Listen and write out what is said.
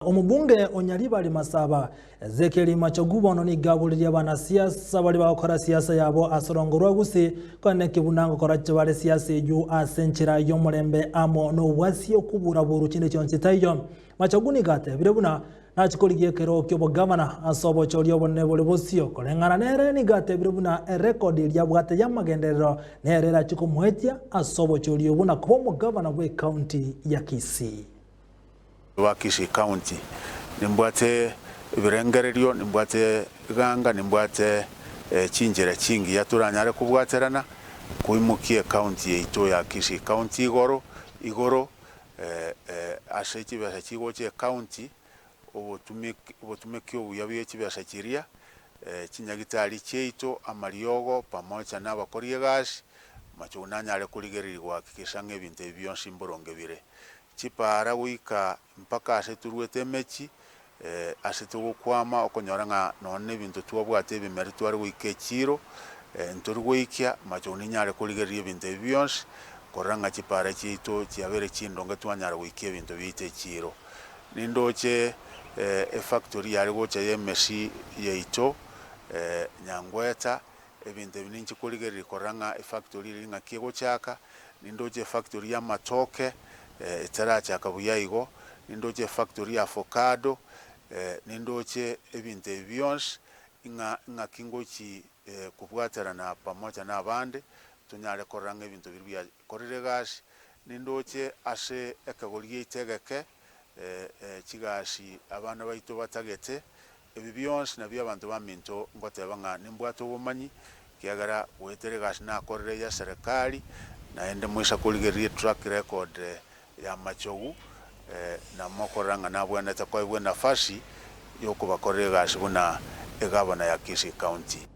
Omobunge o Nyaribari Masaba, Ezekiel Machogu bono nigo aboririe abanasiasa baria bagokora siasa yabo ase orongo rwa Gusii koeneki buna ngokora bare siasa eyio ase enchera y'omorembe amo nobwasi okobura-buru chinde chionsi taiyo. Machogu nigo atebire buna nachie korigia ekero ki'obogavana ase obochori obonene bore bosio. Koreng'ana nere nigo atebire buna erekodi eria abwate y'amagenderero nere erachie komoetia ase obochori obwo na koba omogavana bw'ecounty ya Kisii. Rwa Kisii County. Nimbwate ebirengererio, nimbwate eganga, nimbwate chinchera chingiya toranyare kobwaterana koimokia ecounty yaito ya Kisii County igoro igoro ase chibesa chigocha ecounty, obotumeki obuya bwe chibesa chiria, chinyagitari chiaito, amariogo, pamoja na abakori egasi, mache buna nanyare korigereria gohakikisha ng'a ebinto ebi bionsi mboronge bire. Chipaara goika mpaka ase toruete emechie, ase togokwama okonyora ng'a nonya nebinto twabwate ebimeri tware goika echiiro, ntori goikia, mache ninyare korigereria ebinto ebi bionsi, korora ng'a chipaara chiaito chiabeire chindonge twanyara goikia ebinto biaito echiiro. Nindoche efactory yare gocha y'emesi yaito, Nyangweta, Ebinto ebi ninche korigereria korora ng'a efactory eria ng'aki egochaka, nindoche efactory y'amatoke etarachaka buya igo, nindoche efactory ya avocado, nindoche ebinto ebi bionsi ng'a ng'aki ngochi kobwaterana pamoja na abande, tonyare korora ng'a ebinto biria biakorire egasi, nindoche ase ekegori giaito egeke chigasi abana baito batagete, Ebi bionsi nabio abanto baminto ngoteba ng'a nimbwate obomanyi, ekiagera goetera egasi nakorire ya serikali, naende moisa korigereria etrack record ya Machogu, na mokorora ng'a nabwenerete koegwa enafasi yokobakorera egasi buna egavana ya Kisii County.